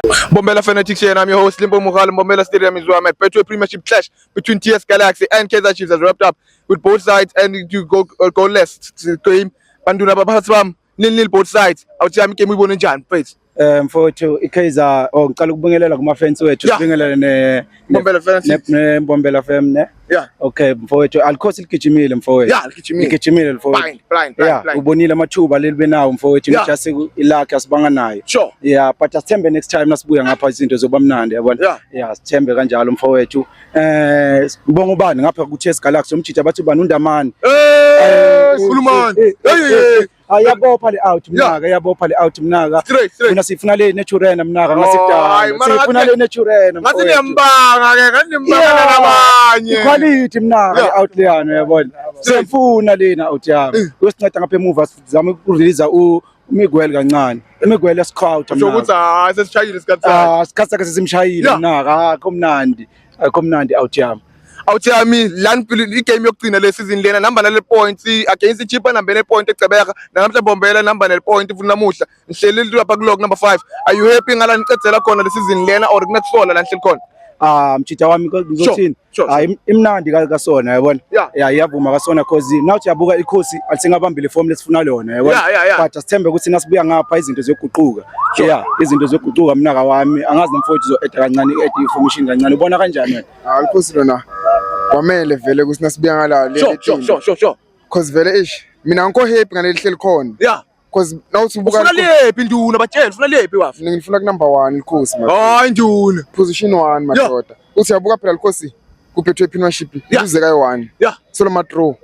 Mbombela Fanatics here, and I'm your host Limbo Mughal. Mbombela Stadium is where I'm at. Betway Premiership clash between TS Galaxy and Kaizer Chiefs has wrapped up with both sides and to go goalless game. Banduna baphathi bami, nil nil both sides. Awuthi yami game uyibone njani mfethu? Mfowethu, iKaizer, oh, ngicela ukubingelela kuma fans wethu. Sibingelele ne Mbombela Fanatics. Ne Mbombela fam ne. Okay mfowethu, alikhosi ligijimile mfowethu. Yeah, ligijimile. Ligijimile mfowethu. Blind, blind, blind, blind. Ubonile amathuba leli benawo mfowethu, just ilakhe asibanga nayo. Yeah, but asithembe next time nasibuya ngapha izinto zoba mnandi, yabona. Yeah, sithembe kanjalo mfowethu. Ngibonga ubani ngapha ku TS Galaxy, umjita bathi ubani, uNdamani. Eh, Khulumani. Hey, hey, hey. Ayabopha le out mnaka, ayabopha le out mnaka. Straight, straight. Funa sifuna le Naturena mnaka Hayi, ngasikudala. mara Sifuna le Naturena. Ngathi niyambanga ke, ngathi nimbanga nabanye. Quality mnaka le out leyana, uyabona. Siyafuna lena out yami. Uyosinceda ngapha emuva, sizame ukurelease u Miguel kancane. Miguel escout. Usho ukuthi hayi, sesishayile isikhathi sakhe. Ah, isikhathi sakhe sesimshayile mnaka. Akho mnandi. Akho mnandi out yami. Awuthi yami lani igame yokugcina le season lena, namba nale points against iChippa, nambe ne point eCebeka namhla, Bombela namba nale point futhi namuhla nihleli lapha kulog number 5. Are you happy ngala nicedzela khona le season lena or kunakusola la nihleli khona? Ah, mchita wami, ngizothini? Hayi, imnandi kasona, yabona. Yeah, iyavuma kasona, cause now uyabuka ikhosi alisengabambile form lesifuna lona, yabona. But asithembe ukuthi nasibuya ngapha izinto ziyoguquka. Yeah, izinto ziyoguquka mnaka wami. Angazi nomfowethu uzo-add kancane, i-add information kancane. Ubona kanjani wena? Alikhosi lona kwamele vele ukuthi nasibuya ngala Sure sure sure sure sure cause vele ish mina angikho happy ngaleli hleli khona cause nawuthi ubuka Ufuna lephi nduna? Batshela, ufuna lephi wafa? Mina ngifuna ku number 1 likhosi madoda. Hayi nduna. Position 1 madoda. Uthi uyabuka phela likhosi kuphethwe Premiership luze kayi 1 solo ma draw.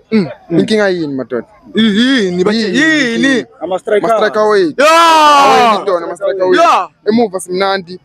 Inkinga yini madoda? Yini batshela, yini? Ama-striker. Ma-striker wethu. Awuyintona ama-striker wethu. Emuva simnandi.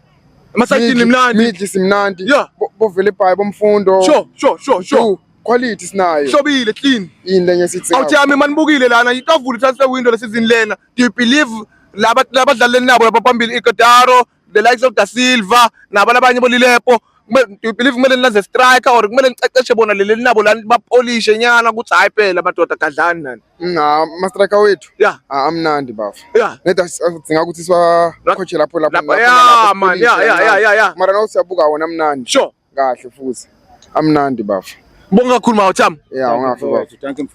Emasayidini mnandi. Midli simnandi. Bovele bhayi bomfundo. Sure. Quality sinayo. Hlobile, clean. Yini lenye sithi? Awuthi yami manibukile lana ikavula transfer window le season lena. Do you believe laba labadlaleli nabo lapha phambili, Ighodaro, the likes of Da Silva nabo labanye boLilepo, do you believe kumele nilaze striker or kumele niqeqeshe bona leli nabo lana bapolishe nyana ukuthi hayi phela madoda, gadlani nani? Na ma-striker wethu. Ah, amnandi bafo. Neda sidinga ukuthi siwakhoshe lapho lapho. Lapha, yeah man, yeah. Mara nawe siyabuka wona amnandi. Kahle futhi. Amnandi bafo. Bonga kakhulu mawuthami. Yeah, ungafi bafo. Thank you.